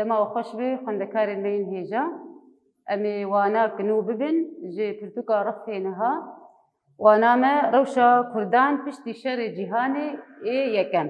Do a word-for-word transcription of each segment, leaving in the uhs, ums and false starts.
Dema we xweş be, xwendekarên me yên hêja. Em ê wanak nû bibin ji pirtûka refê niha. Wana me rewşa Kurdan piştî şerê cîhanê ê yekem.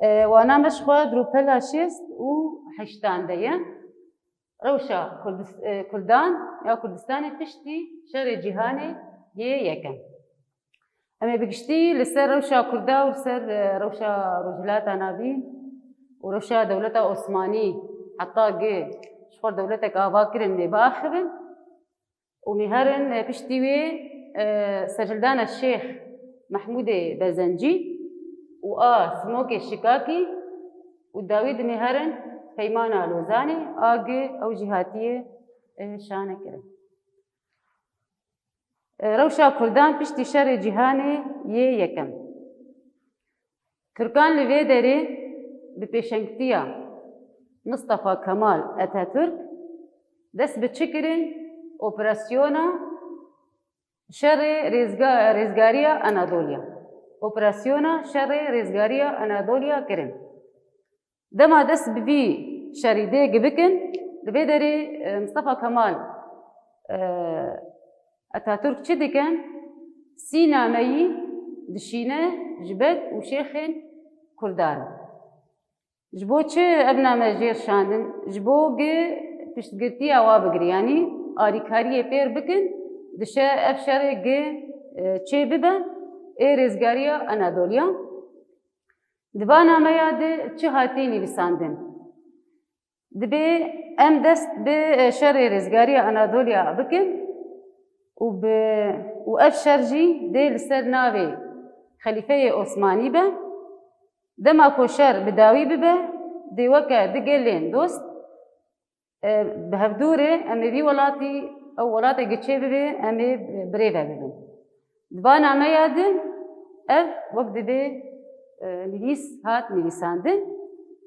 E, wana me ji xwe di rûpela şêst û heştan de ye. Rewşa Kurdis-, e, Kurdan ya Kurdistanê piştî şerê cîhanê yê yekem. Em ê bi giştî li ser rewşa Kurda û li ser, e, rewşa Rojhilata Navîn û rewşa dewleta Osmanî heta gi ji xwe dewletek ava kirin lê biaxivin û em ê herin, e, piştî wê, e, serhildana Şêx Mehmûdê Bezencî û a Simokê Şikakî û dawî em ê herin Peymana Lozanê a gi ew jî hatiye, e, şanekirin. Rewşa Kurdan piştî şerê cîhanê yê yekem. Tirkan li vê derê bi pêşengtiya Mistefa Kemal Atatürk dest bi çi kirin? Operasyona şerê rêzga-, rêzgariya Anadoliya. Operasyona şerê rêzgariya Anadoliya kirin. Dema dest bi vî şerî dê gi bikin, li vê derê, e, Mistefa Kemal, e, Atatürk çi dikin? Sî nameyî dişîne ji beg û şêxên Kurdan. Ji bo çi ev name jê şandin? Ji bo gi piştgirtiya wa bigire, yanî alîkariyê pêr bikin, dişe ev şerê gi, e, çê bibe, ê rêzgariya Anadoliya. Di va nameya de çi hatiye nivîsandin? Dibê em dest bi, e, şerê rêzgariya Anadoliya bikin û bi, û ev şer jî dê li ser navê Xelîfeyê Osmanî be. Dema ku şer bi dawî bibe, dê weke di gelên dost, e, bi hevdû re em ê vî welatî, ew welatê gi çê bibe, em ê birêve bibin. Di va nameya din ev wek dibê, e, nivîs hat nivîsandin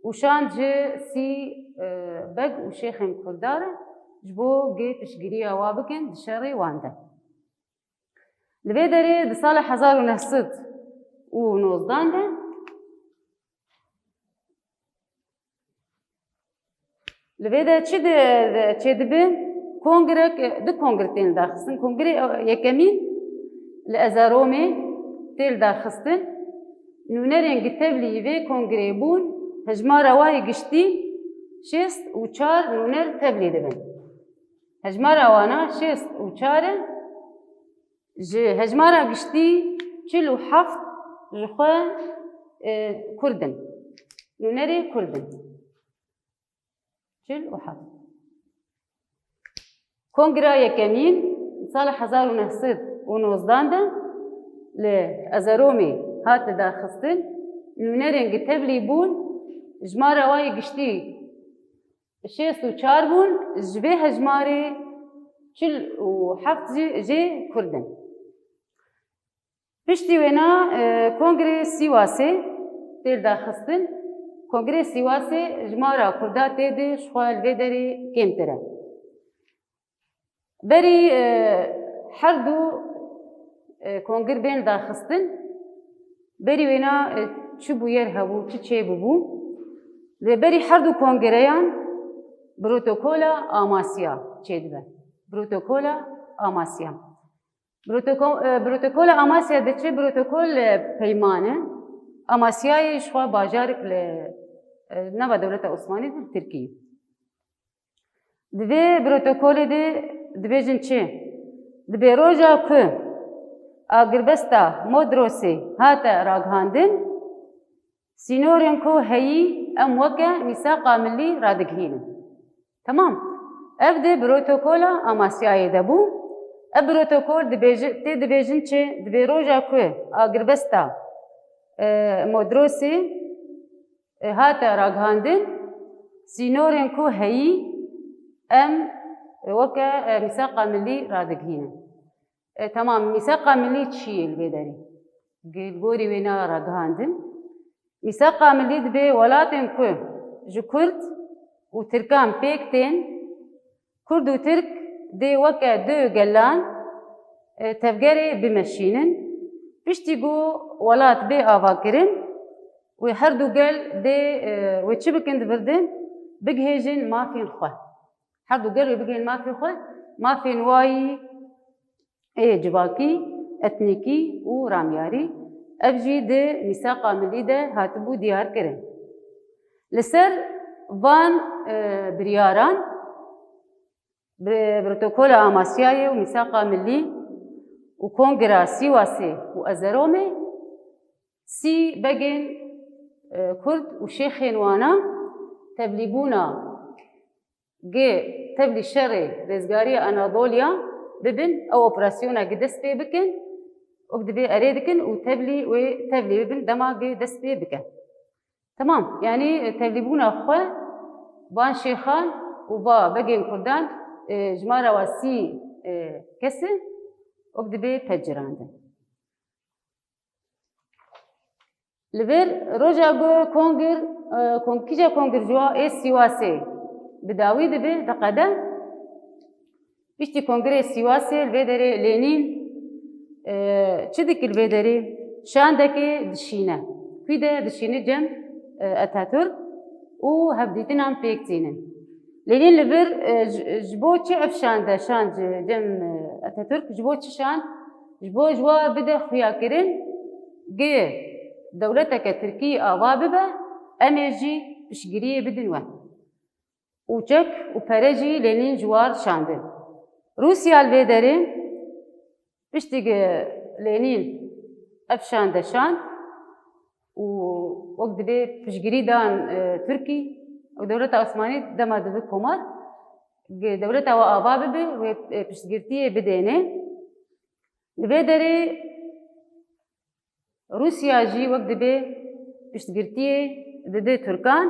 û şand ji sî, e, beg û şêxên Kurda re ji bo gê piştgiriya wa bikin di şerê wan de. Li vê derê di sala hezar û neh sed û nozdan de Li vê de çi di, di, çêdibe? Kongrek, du kongre tên daxistin. Kongrê yekemîn li Ezeromê tê li daxistin. Nûnerên gi tevlî vê kongrê bûn, hejmara wa yê giştî şêst û çar nûner tevlî dibin. Hejmara wana şêst û çar e. Ji hejmara giştî çil û heft ji xwe, e, Kurd in. Nûnerê Kurd in. Çil û heft. Kongra yekemîn sala hezar û neh sed û nozdan de li Ezeromê hat daxistin. Nûnerên gi tevlî bûn, jimara wa yê giştî şêst û çar bûn, ji vê hejmarê çil û heft jî jê Kurd in. Piştî wêna, e, Kongrê Sîwasê tê daxistin. Kongrê Sîwasê jimara Kurda tê de ji xwe li vê derê kêmtir e. Berî, e, her du, e, kongir bên daxistin, berî wêna, e, çi bûyer hebû, çi çêbûbû? Li berî her du kongireyan protokola Amasya çêdibe. Protokola Amasya. Protoko-, e, protokola Amasya diçe protokol, e, peyman e. Amasyayê ji xwe bajarek li, e, nava dewleta Osmanî de Tirkî. Di vê protokolê de dibêjin çi? Dibê roja ku agirbesta Modrosê hate ragihandin, sînorên ku heyî em weke mîsaqa millî radigihînin. Temam. Ev di protokola Amasyayê de bû. Ev protokol dibêje-, tê dibêjin çi? Dibê roja ku agirbesta, e, Modrosê, e, hate ragihandin, sînorên ku heyî em, e, weke, e, mîsaqa millî radigihînin. E, temam, mîsaqa millî çi ye li vê derê? Li gorî wêna ragihandin. Mîsaqa millî dibê welatên ku ji Kurd û Tirkan pêk tên, Kurd û Tirk dê weke du gelan, e, tevgerê bimeşînin. Piştî ku welat bê avakirin, wê her du gel dê, e, wê çi bikin di vir de? bigihêjin mafên xwe. Her du gel wê bigihên mafê xwe, mafên wayî ê civakî, etnîkî û ramyarî. Ev jî di mîsaqa milî de hatibû diyarkirin. Li ser van, e, biryaran, bi-, Protokola Amasyayê û Mîsaqa Milî û Kongra Sîwasê û Ezeromê sî begên, e, Kurd û şêxên wana tevlîbûna gi tevlî şerê rêzgariya Anadoliya bibin, ew operasyona gi dest pê bikin, wek dibê erê dikin û tevlî wê tevlî bibin dema gi dest pê bike. Temam, yanî, e, tevlîbûna xwe van şêxan û va begên kurdan, e, jimara wa sî, e, kes e, wek dibê pecirandin. Li vir roja ku kongir, e, kong-, kîja kongir ji wa ê Sîwasê bi dawî dibe, diqede. Piştî kongirê Sîwasê li vê derê Lênîn, e, çi dikir li vê derê? Şandekê dişîne. Kwî de dişîne cem, e, Atatürk û hevdîtinan pêk tînin. Lênîn li vir, e, ji, ji bo çi ev şande şand ji cem, e, Atatürk? Ji bo çi şand? Ji bo ji wa bide xuyakirin, gi dewleteke Tirkî ava bibe, em ê jî piştgiriyê bidin we. Û çek û pere jî Lênîn ji war şandin. Rûsya li vê derê piştî gi Lênîn ev şande şand û wek dibê piştgirî dan, e, Tirkî û dewleta Osmanî dema dibi komar, gi dewleta we ava bibe, wê, e, piştgirtiyê bidêne. Li vê derê Rûsya jî wek dibê piştgirtiyê dide Tirkan,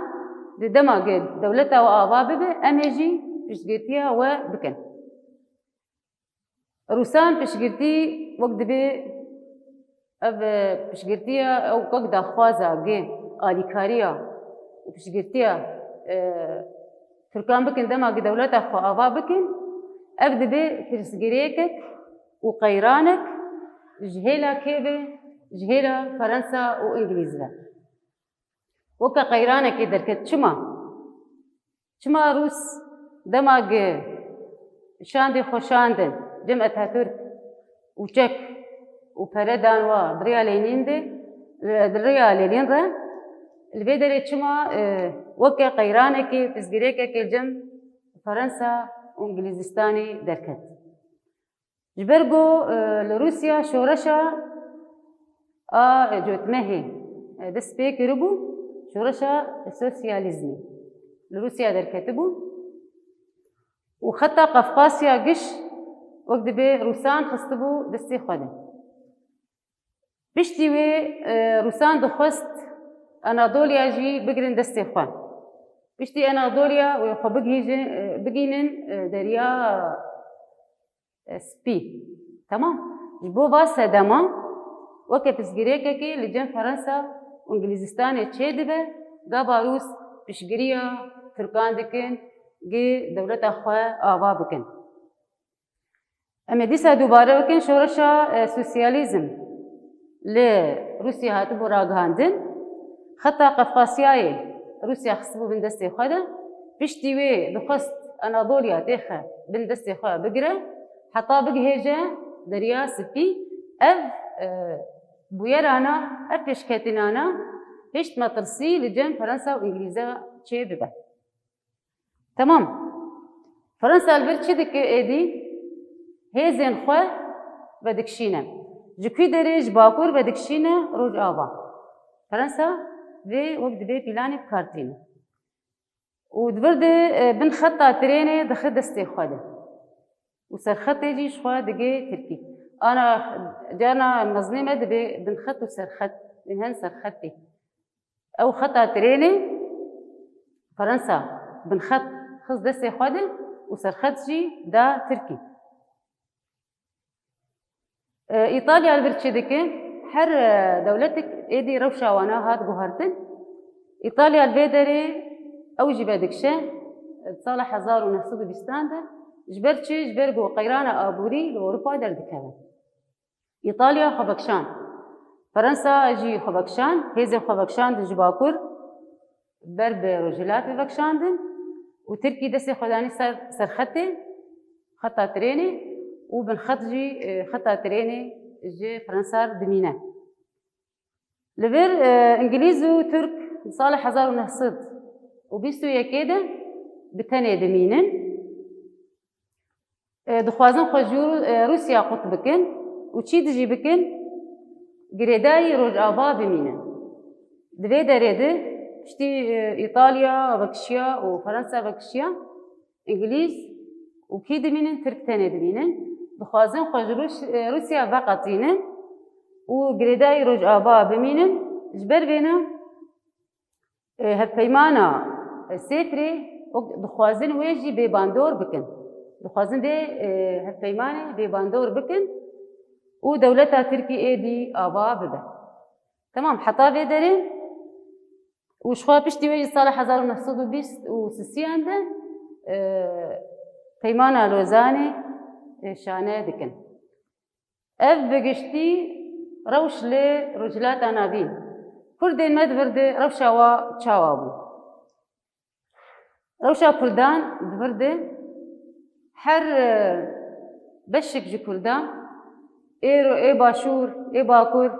di dema gi dewleta we ava bibe, em ê jî piştgirtiya we bikin. Rûsan piştgirtî wek dibê ev, e, piştgirtiya ew wek daxwaza gi alîkariya û piştgirtiya, e, Tirkan bikin dema gi dewleta xwe ava bikin, ev dibe pirsgirêkek û qeyranek ji hêla kê ve, ji hêla Ferensa û Îngilîz ve. Weke qeyranekê derket. Çima? Çima Rûs dema gi şandê xwe şandin cem Atatürk û çek û pere dan wa bi rêya Lênîn de, bi rêya Lênîn re, li vê derê çima, e, weke qeyranekê, pirsgirêkekê cem Ferensa û Îngilîzistanê derket? Ji ber ku, e, li Rûsya şoreşa a, e, cotmehê, e, dest pê kiribû, şoreşa sosyalîzmê li Rûsya derketibû û xeta Qafqasya giş wek dibê Rûsan xistibû destê xwe de. Piştî wê, e, Rûsan dixwest Anadoliya jî bigirin destê xwe. Piştî Anadoliya wê xwe bigihîjin, e, bigînin, e, Derya, e, Spî. Temam. Ji bo va sedema weke pirsgirêkekê li cem Ferensa û Îngilîzistanê çêdibe, gava Rûs piştgiriya Tirkan dikin, gi dewleta xwe ava bikin. Em ê dîsa dubare bikin, şoreşa, e, sosyalîzm li Rûsya hatibû ragihandin. Xeta Qafqasyayê Rûsya xistibû bin destê xwe de. Piştî wê dixwest Anadoliya têxe bin destê xwe bigire. Heta bigihêje Derya Spî. Ev, e, bûyerana, ev pêşketinana hişt metirsî li cem Ferensa û Îngilîza çê bibe. Temam. Fransa li vir çi dike êdî? Hêzên xwe vedikişîne. Ji kwî derê? Ji bakur vedikişîne rojava. Fransa vê wek dibê pîlanê bi kar tîne. Û di vir de, e, bin xeta trênê dixe destê xwe de. Û serxetê jî ji xwe digê Tirkî. Ana carna mezinê me dibê binxet û serxet. Ên hen serxetê. Ew xeta trênê Fransa binxet xist destê xwe de û serxet jî da Tirkî. E, Îtalya li vir çi dike? Her, e, dewletek êdî rewşa wana hat guhertin. Îtalya li vê derê ew jî vedikişe, e, di sala hezar û neh sed û bîstan de. Ji ber çi? Ji ber ku qeyrana aborî li Ewropa derdikeve. Îtalya xwe vekişand. Fransa jî xwe vekişand, hêzên xwe vekişandin ji bakur ber bi rojhilat ve vekişandin. û Tirkî destê xwe danî ser, ser xetê, xeta trênê û bin xet jî, e, xeta trênê ji Fransa re dimîne. Li vir, e, Îngilîz û Tirk di sala hezar û neh sed û bîst û yekê de bi tenê dimînin. E, dixwazin xwe ji Rû-, e, Rûsya qut bikin û çi dijî bikin, girêdayî Rojava bimînin. Di vê derê de piştî, e, Îtalya vekişiya û Fransa vekişiya, Îngilîz û kî dimînin, Tirk tenê dimînin. Dixwazin xwe ji Rûs-, e, Rûsya veqetînin û girêdayî Rojava bimînin. Ji ber vêna, e, hevpeymana, e, Sêfrê wek dixwazin wê jî bêbandor bikin. Dixwazin vê, e, hevpeymanê bêbandor bikin û dewleta Tirkî êdî ava bibe. Temam, heta vê derê û ji xwe piştî wê jî sala hezar û neh sed û bîst û sisiyan de, e, Peymana Lozanê, e, şane dikin. Ev bi giştî rewş li Rojhilata Navîn, Kurdên me di vir de rewşa wa çawa bû? Rewşa Kurdan di vir de her, e, beşek ji Kurdan ê ro-, ê Başûr, ê Bakur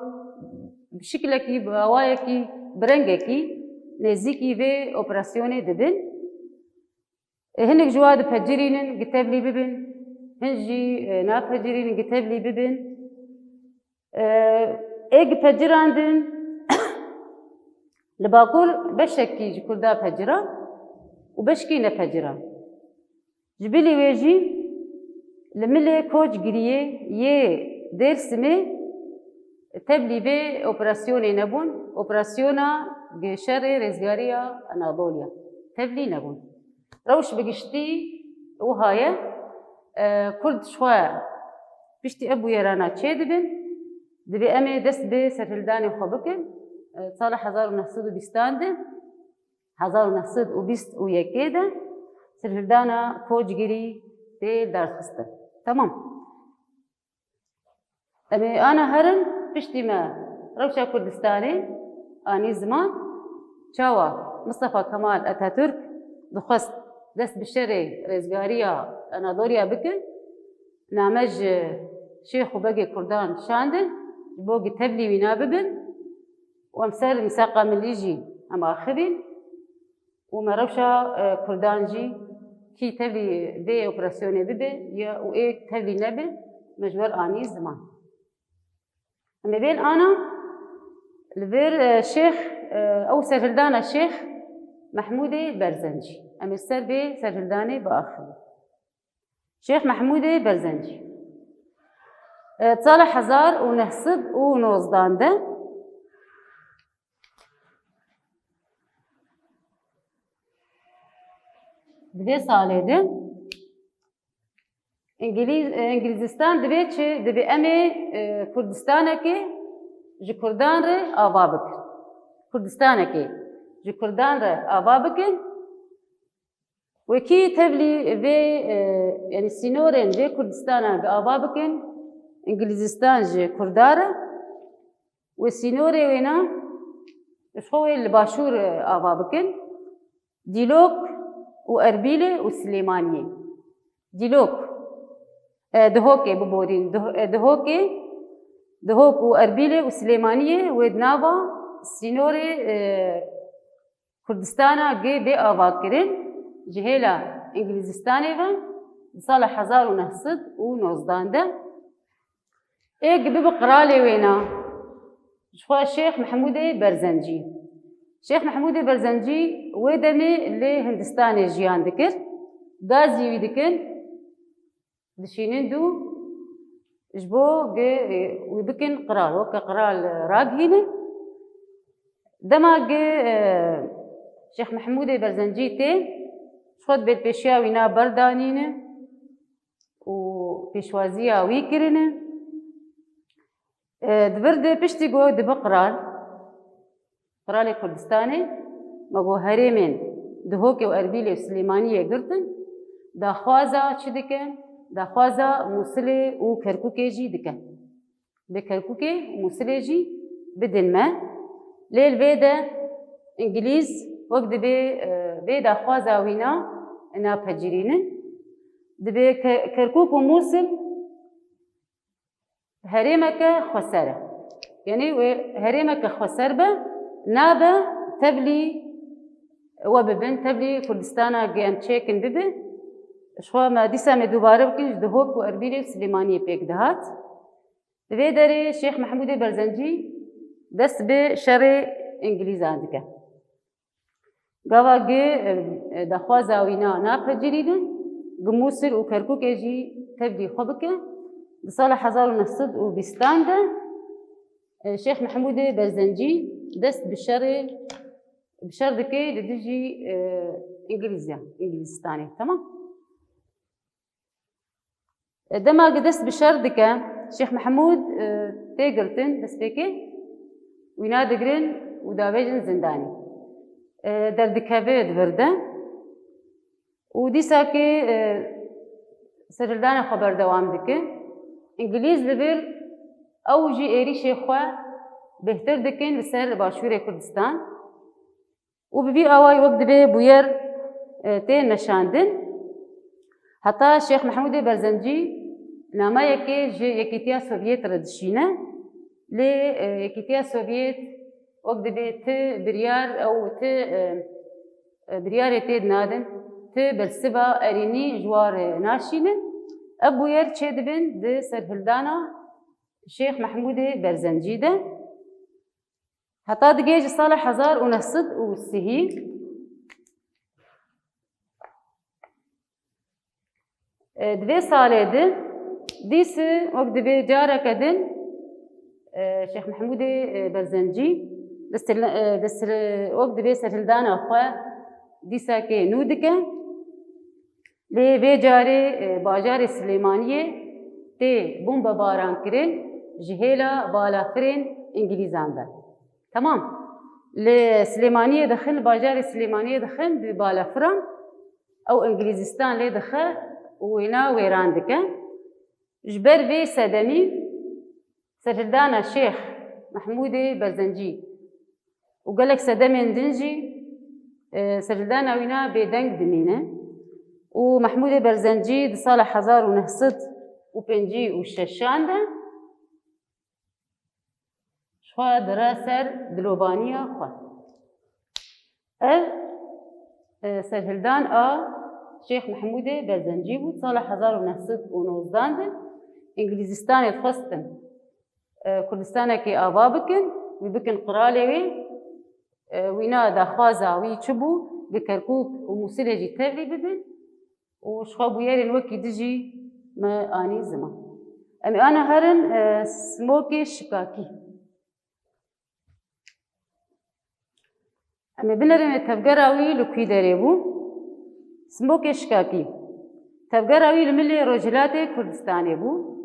bi şiklekî, bi awayekî, bi rengekî nêzîkî vê operasyonê dibin. E, hinek ji wa dipecirînin, gi tevlî bibin, hin jî, e, napecirînin, gi tevlî bibin. E, ê gipecirandin, li Bakur beşekî ji Kurda pecira û beşkî nepecira. Ji bilî wê jî li milê koçgiriyê yê Dêrsimê tevlî vê operasyonê nebûn, operasyona gi şerê rêzgariya Anadoliya tevlî nebûn. Rewş bi giştî wiha ye. E, Kurd ji xwe piştî ev bûyerana çêdibin, divê em ê dest bi serhildanê xwe bikin. E, sala hezar û neh sed û bîstan de, hezar û neh sed û bîst û yekê de serhildana koçgirî tê darxistin. Temam. Em ê ana herin piştî me rewşa Kurdistanê anî ziman. Çawa Mistefa Kemal Atatürk dixwest dest bi şerê rêzgariya Anadoliya bike, name ji şêx û begê Kurdan şandin, ji bo gi tevlî wîna bibin û em ser mîsaqa milî jî em axivîn. Û me rewşa, e, Kurdan jî kî tevlî vê operasyonê bibe ya û ê tevlî nebe, me ji wer anî ziman. Em ê bên ana li vir, e, Şêx, e, ew serhildana Şêx Mehmûdê Berzencî. Em ê ser vê serhildanê biaxivin. Şêx Mehmûdê Berzencî. E, sala hezar û neh sed û nozdan de Di vê salê de Îngilîz-, e, Îngilîzistan divê çi? Divê em ê, e, Kurdistanekê ji Kurdan re ava bikin. Kurdistanekê ji Kurdan re ava bikin. Wekî tevlî vê, e, yanî sînorên vê Kurdistana bi ava bikin, Îngilîzistan ji Kurda re. Wê sînorê wêna ji xwe wê li başûr, e, ava bikin. Dîlok û Erbîlê û Silêmaniyê. Dîlok, e, Dihokê biborîn, Dih-, e, Dihokê, Dihok û Erbîlê û Silêmaniyê wê di nava sînorê, e, Kurdistana gi bê avakirin ji hêla Îngilîzistanê ve di sala hezar û neh sed û nozdan de. Ê gi bibe qiralê wêna, ji xwe Şêx Mehmûdê Berzencî. Şêx Mehmûdê Berzencî wê demê li Hindistanê jiyan dikir. Gazî wî dikin, dişînin dû ji bo gi, e, wî bikin qiral, weke qiral, e, ragihînin. Dema gi, e, Şêx Mehmûdê Berzencî tê, ji xwe dibê pêşiya wîna berdanîne û pêşwaziya wî kirine. E, di vir de piştî ku dibe qral, Qiralê Kurdistanê, me got herêmên Dihokê û Erbîlê û Silêmaniyê girtin, daxwaza çi dike? Daxwaza Mûsilê û Kerkûkê jî dike. Bi Kerkûkê û Mûsilê jî bidin me. Lê li vê de Îngilîz wek dibê, e, vê daxwaza wîna napecirînin. Dibê Ke-, Kerkûk û Mûsil herêmeke xweser e. Yanî wê herêmeke xweser be, nabe tevlî we bibin, tevlî Kurdistana ge em çêkin bibe. Ji xwe me dîsa me dubare bikin, ji Duhok û Erbîlê û Silêmaniyê pêk dihat. Di vê derê Şêx Mehmûdê Berzencî dest bi şerê Îngilîzan dike. Gava gi, e, e, daxwaza wî na napecirînin, gi Mûsil û Kerkûkê jî tevlî xwe bike. Di sala hezar û neh sed û bîstan de, e, Şêx Mehmûdê Berzencî dest bi şerê, bi şer dike li dijî, e, Îngilîzya, Îngilîzistanê. Temam. Dema ku dest bi şer dike, Şêx Mehmûd, e, tê girtin, destpêkê wîna digirin û davêjin zindanê. E, derdikeve di vir de û dîsa ku, e, serhildana xwe berdewam dike, Îngilîz li vir ew jî êrîşê xwe bêhtir dikin li ser Başûrê Kurdistan. Û bi vî awayî wek dibê bûyer, e, tê meşandin. Heta Şêx Mehmûdê Berzencî nameyekê ji Yekîtiya Sovyet re dişîne. Lê, e, Yekîtiya Sovyet wek dibê ti biryar ew ti, e, e, biryarê tê dinadin, ti bersiva erênî ji war, e, naşînin. Ev bûyer çêdibin di serhildana Şêx Mehmûdê Berzencî de. Heta digihê ji sala hezar û neh sed û sihî. E, di vê salê de dîs wek dibê careke din, e, Şêx Mehmûdê, e, Berzencî di sir-, e, di sir-, wek dibê serhildana xwe dîsakê nû dike. Lê vê carê, e, bajarê Silêmaniyê tê bombebaran kirin ji hêla balafirên Îngilîzan ve. Temam. Li Silêmaniyê dixin, li bajarê Silêmaniyê dixin bi balafiran. Ew Îngilîzistan lê dixe û wêna wêran dike. Ji ber vê sedemî serhildana Şêx Mehmûdê Berzencî û gelek sedemên din jî, e, serhildana wîna bêdeng dimîne û Mehmûdê Berzencî di sala hezar û neh sed û pêncî û şeşan de ji xwe dire ser dilovaniya xwe. Ev, e, serhildan a Şêx Mehmûdê Berzencî bû. Sala hezar û neh sed û nozdan de Îngilîzistanê dixwestin, e, Kurdistanekê ava bikin, wî bikin qiralê wê. E, wîna daxwaza wî çi bû? Li Kerkûk û Mûsilê jî tevlî bibin û ji xwe bûyerên wekî dijî me anî ziman. Em ê ana herin, e, simokê şikakî. Em ê binerin tevgera wî li kwî derê bû. Simokê şikakî. Tevgera wî li milê Rojhilatê Kurdistanê bû.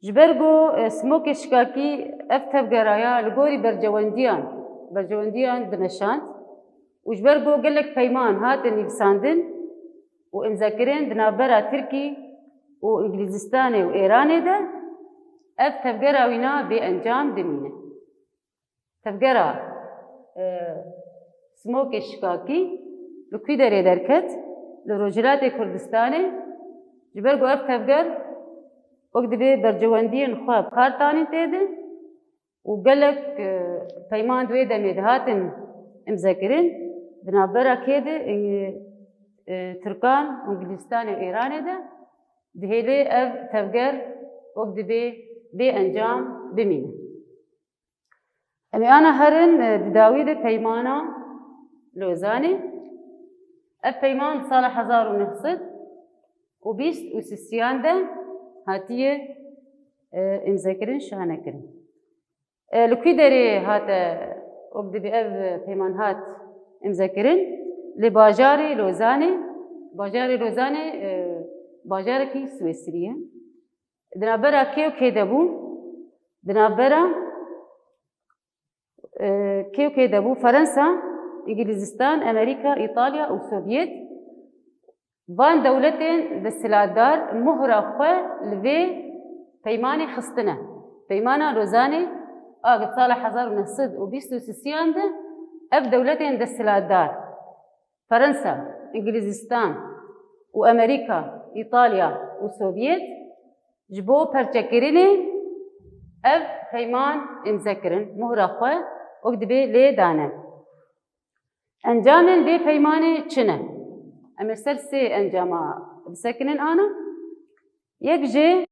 Ji ber ku, e, simokê şikakî ev tevgera ya li gorî bercewendiyan, bercewendiyan dimeşand û ji ber ku gelek peyman hatin nivîsandin û îmzekirin di navbera Tirkî û Îngilîzistanê û Êranê de, ev tevgera wîna bê encam dimîne. Tevgera, e, simokê şikakî li kwî derê derket? Li Rojhilatê Kurdistanê. Ji ber ku ev tevger wek dibê bercewendiyên xwe bi kar tanîn tê de û gelek, e, peyman di wê demê dihatin îmzekirin, di navbera kê de, e, e, Tirkan, Îngilîzistanê û Êranê de, dihêlê ev tevger wek dibê bê encam bimîne. Em ê ana herin, e, di dawî de peymana Lozanê. Ev peyman di sala hezar û neh sed û bîst û sisiyan de hatiye, e, îmzekirin, şanekirin. E, li kwî derê hate, wek dibê ev peyman hat îmzekirin? Li bajarê Lozanê. Bajarê Lozanê, e, bajarekî Swêsirî ye. Di navbera kê û kê de bû? Di navbera, e, kê û kê de bû? Ferensa, Îngilîzistan, Amerîka, Îtalya û Sovyet. Van dewletên desthilatdar muhra xwe li vê peymanê xistine. Peymana Lozanê a di sala hezar û neh sed û bîst û sisiyan de ev dewletên desthilatdar, Ferensa, Îngilîzistan û Amerîka, Îtalya û Sovyet ji bo perçekirinê ev peyman îmze kirin, muhra xwe û dibê lê dane. Encamên vê peymanê çi ne? Em ê ser sê encama bisekinin ana. Yek jê